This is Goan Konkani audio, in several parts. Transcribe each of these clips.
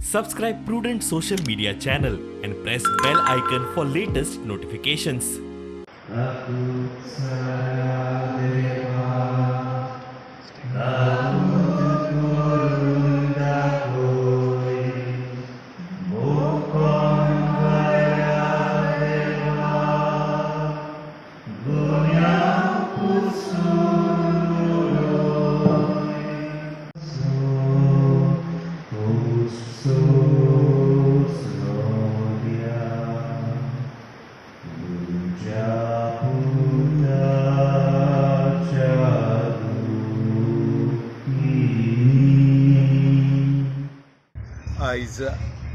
Subscribe Prudent social media channel and press bell icon for latest notifications. आयज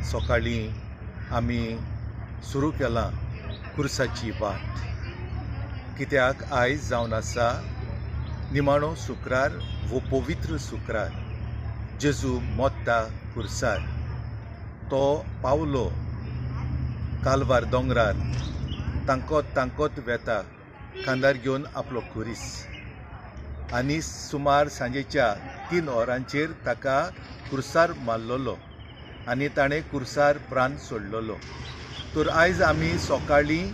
सकाळीं आमी सुरू केलां कुर्साची वाट, कित्याक आयज जावन आसा निमाणो शुक्रार वो पवित्र शुक्रार. जेजू मोत्ता कुर्सार, तो पावलो कालवार दोंगरार, तांकोत तांकोत वेता खांदार घेवन आपलो खुरीस, आनी सुमार सांजेच्या 3 वरांचेर ताका कुर्सार मारलेलो आनी ताणें कुर्सार प्राण सोडलेलो. तर आयज आमी सकाळीं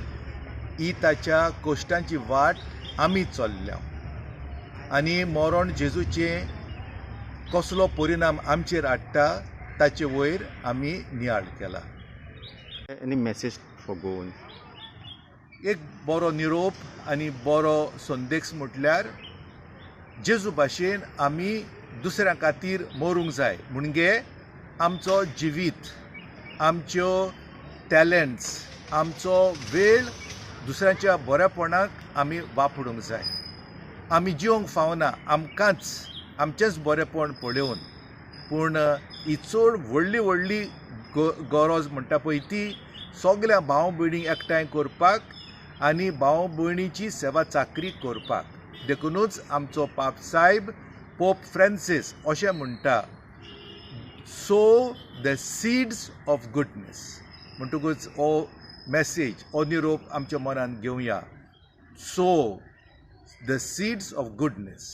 ही ताच्या कश्टांची वाट आमी चल्ल्या आनी मरण जेजूचें कसलो परिणाम आमचेर हाडटा ताचे वयर आमी नियाळ केला. Any message for Goan? एक बरो निरोप आनी बरो संदेश म्हटल्यार जेजू भाशेन आमी दुसऱ्यां खातीर मरूंक जाय. म्हणजे आमचो जिवीत, आमच्यो टॅलंट्स, आमचो वेळ दुसऱ्यांच्या बरेपणाक आमी वापरूंक जाय. आमी जिवंक फावना आमकांच आमचेंच बरेपण पळोवन, पूण ही चड व्हडली व्हडली गरज म्हणटा पळय ती सगल्या भाव भयणींक एकठांय करपाक आनी भाव भयणीची सेवा चाकरी करपाक. देखुनूच आमचो पाप सायब पोप फ्रांसीस अशें म्हणटा, sow the seeds of goodness. म्हणटकूच हो मॅसेज, हो निरोप आमच्या मनान घेवया, sow the seeds of goodness.